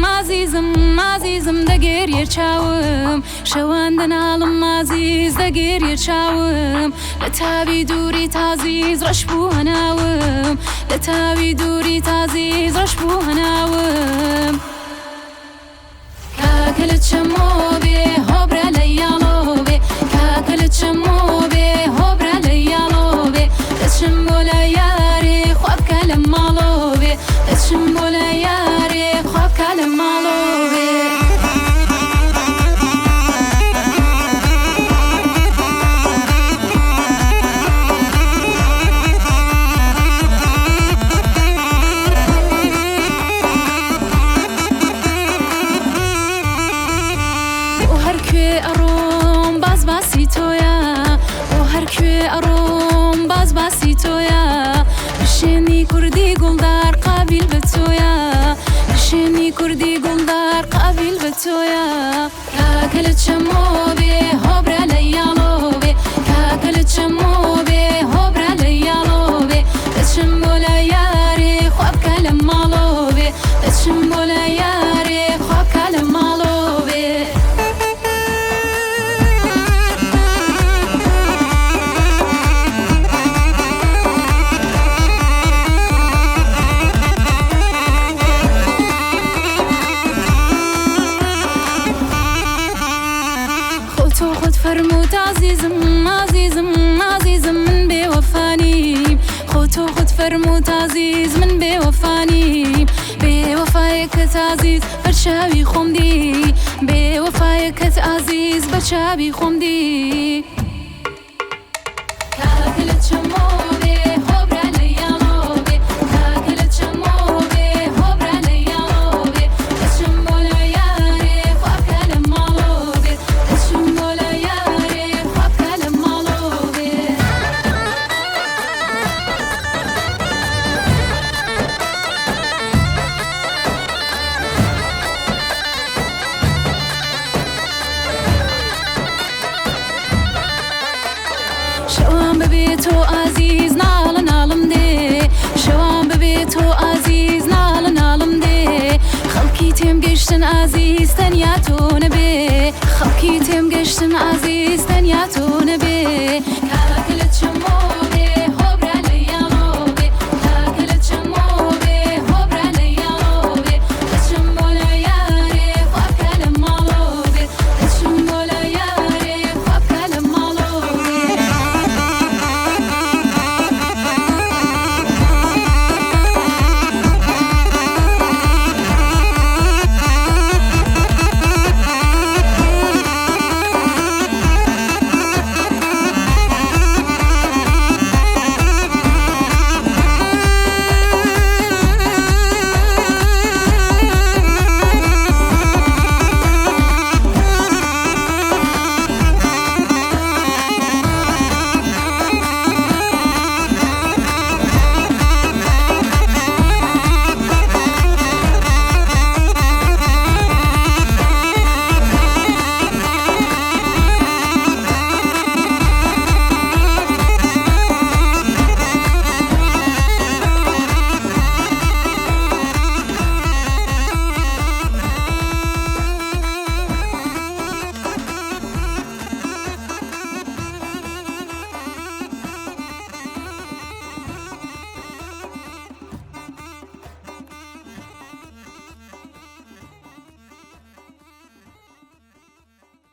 ئازیزم، ئازیزم دەگریێ چاوم، شەوان دەناڵم ئازیز دەگریێ چاوم، لە تاوی دووری تازیز ڕەش بوو هەناوم، لە تاوی دووری تازیز ڕەش بوو هەناوم. کاکە لە چەمۆ بێ هۆبرا لە یاڵۆ بێ، کاکە لە چەمۆ بێ هۆبرا لە یاڵۆ بێ، دەچم بۆ لای یارێ خوا بکا لە ماڵۆ بێ، دەچم بۆ لای یارێ خوا بکا لە ماڵۆ بێ. بۆ هەر کوێ ئەڕۆم باس باسی تۆیە، بۆ هەر کوێ ئەڕۆم باس باسی تۆیە، بشێنی کوردی گوڵدار قابیل بە تۆیە، بشێنی کوردی گوڵدار قابیل بە تۆیە. کاکە لە چەمۆ بێ هۆبرا لە یاڵۆ بێ، کاکە لە چەمۆ بێ هۆبرا لە یاڵۆ بێ، دەچم بۆ لای یارێ خوا بکا لە ماڵۆ بێ، دەچم بۆ لای یارێ خوا بکا لە ماڵۆ بێ. خۆ تۆ خۆت فەرمووت ئازیزم، ئازیزم، ئازیزم من بێ وەفانیم، خۆ تۆ خۆت فەرمووت ئازیز من بێ وەفانیم، بێ وەفایەکەت ئازیز بەر چاوی خۆم دی، بێ وەفایەکەت ئازیز بەر چاوی خۆم دی. کاکە لە چەمۆ بێ هۆبرا لە یاڵۆ بێ، کاکە لە چەمۆ بێ هۆبرا لە یاڵۆ بێ، دەچم بۆ لای یارێ خوا بکا لە ماڵۆ بێ، دەچم بۆ لای یارێ خوا بکا لە ماڵۆ بێ. شەوان بەبێ تۆ ئازیز ناڵە ناڵم دێ، شەوان بەبێ تۆ ئازیز ناڵە ناڵم دێ، خەڵکی تێم گەشتن ئازیز تەنیا تۆ نەبێ، خەڵکی تێم گەشتن ئازیز تەنیا تۆ نەبێ.